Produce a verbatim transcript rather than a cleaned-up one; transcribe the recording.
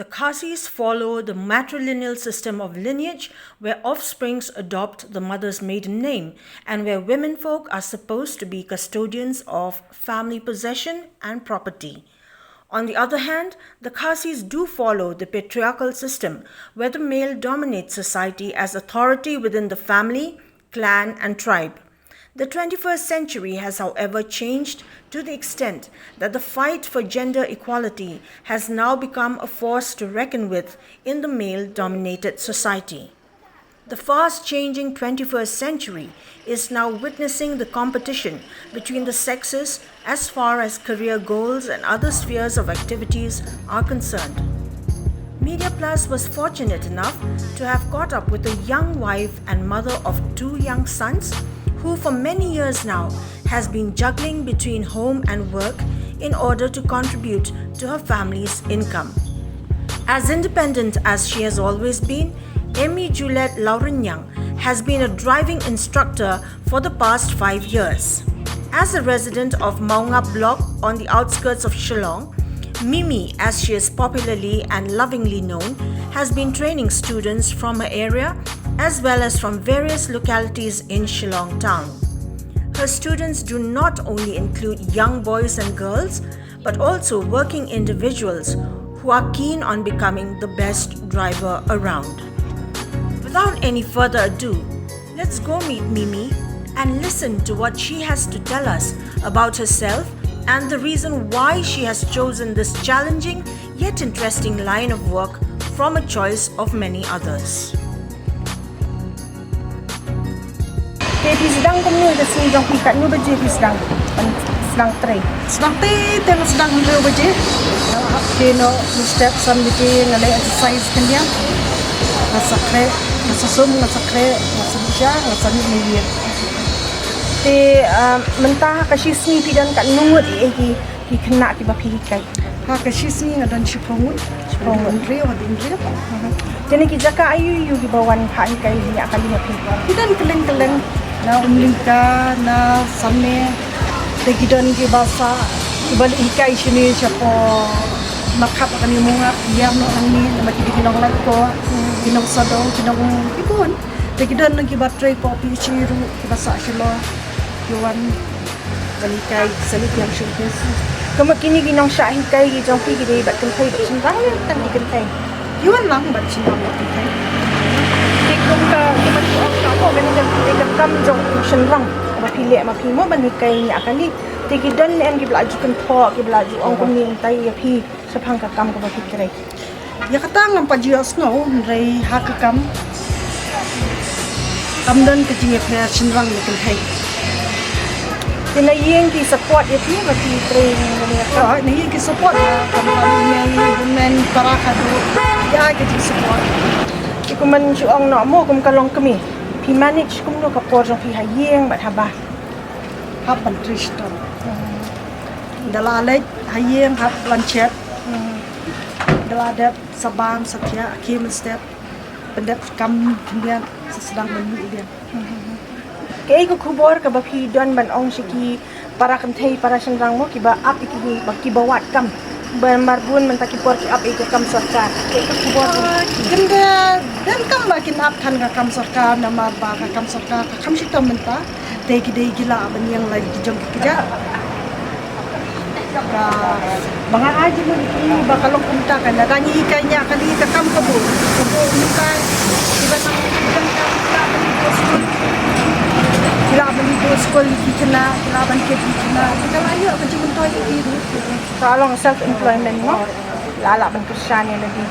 The Khasis follow the matrilineal system of lineage, where offsprings adopt the mother's maiden name and where womenfolk are supposed to be custodians of family possession and property. On the other hand, the Khasis do follow the patriarchal system, where the male dominates society as authority within the family, clan, and tribe. The twenty-first century has, however, changed to the extent that the fight for gender equality has now become a force to reckon with in the male dominated society. The fast changing twenty-first century is now witnessing the competition between the sexes as far as career goals and other spheres of activities are concerned. Media Plus was fortunate enough to have caught up with a young wife and mother of two young sons who, for many years now, has been juggling between home and work in order to contribute to her family's income. As independent as she has always been, Amy Juliet Laurenyang has been a driving instructor for the past five years. As a resident of Maungap Block on the outskirts of Shillong, Mimi, as she is popularly and lovingly known, has been training students from her area as well as from various localities in Shillong town. Her students do not only include young boys and girls, but also working individuals who are keen on becoming the best driver around. Without any further ado, let's go meet Mimi and listen to what she has to tell us about herself and the reason why she has chosen this challenging yet interesting line of work from a choice of many others. Te phi sdang kumno ka sngi jong phi, katno baje phi sdang? Sdang trei. Sdang te, te nga sdang hynriew baje. Te noh mynstep san baje nga leh exercise khyndiat. Nga sa khreh, nga sa sum, nga sa khreh, nga sa bisha, nga sa mih na ïing. Te, ah, mynta ha ka shi sngi phi don katno ngut ïa ki, ki khynnah kiba phi hikai? Ha ka shi sngi nga don shiphew ngut. Shiphew ngut. Hynriew haduh hynriew. Kine ki jaka aïu aïu kiba wan phah hikai ïa kali ha phi? Ki don kylleng kylleng, na Umlyngka, na Same. Te ki don kiba sah, kiba leit hikai shane shapoh Markhap, kane Maungap, ïap noh nangne, namar ki dei ki nong Laitkor, ki nong Sadong, ki nong, ki bun. Te ki don kiba trei poh P H E ruh, kiba sah shalor, ki wan ban hikai, sa leit ïeng showcase. Ka mut kine ki nongshah hikai ki jong phi ki dei bad kynthei bad shynrang ne tang ki kynthei? Ki wan lang bad shynrang bad kynthei. Te kum ka, kumba ki ong, ka mut kane ka dei ka kam jong u shynrang kaba phi leh ma phi mo ban hikai ïa kali. Te ki don ne em kiba la ju kynthoh, kiba la ju ong kumne kumtai ïa phi shaphang ka kam kaba phi trei? Ïa kata ngam pat ju ïohsngew, hynrei ha ka kam kam don ka jingïapher shynrang ne kynthei. Te na ïing ki support ïa phi ba phi trei ïa kane ka kam? Oh, na ïing ki support, ha, kam, kam, men, men para khadduh. Ïa ka jingsupport. Te kumban shu ong noh mo, kum ka longkmie, phi manage kumno ka por jong phi ha ïing bad ha bar? Hap ban trei shitom. Da la leit ha ïing hap ban shet. Da la dep sa bam sa thiah, khie mynstep, pyndep kam khyndiat, sa sdang ban mih biang. Kaei ka khubor kaba phi don ban ong sha ki para kynthei para shynrang mo kiba ap ïa ki, ba kiba wad kam? Ba mar bun mynta ki por ki ap ïa ka kam sorkar. Kaei ka khubor? Ah, kynda don kam ba kin ap than ka kam sorkar, namar ba ka kam sorkar ka kham shitom mynta. Te ki dei ki lah ban ïeng lait ki jong ki kjat. Ba, ba nga ai jingmut ïa ki ba ka long kumta, kan lada ngi hikai ïa kali ka kam ka bun. Ka bun mynta, kiba nang ki jong ka, ki lah ban ïoh skul. Ki lah ban ïoh skul ïa ki khynnah, ki lah ban kit ïa ki khynnah. Te ka la ïoh ka jingmyntoi ïa ki ruh. Ka long self employment mo. La lah ban kyrshan ïa lade.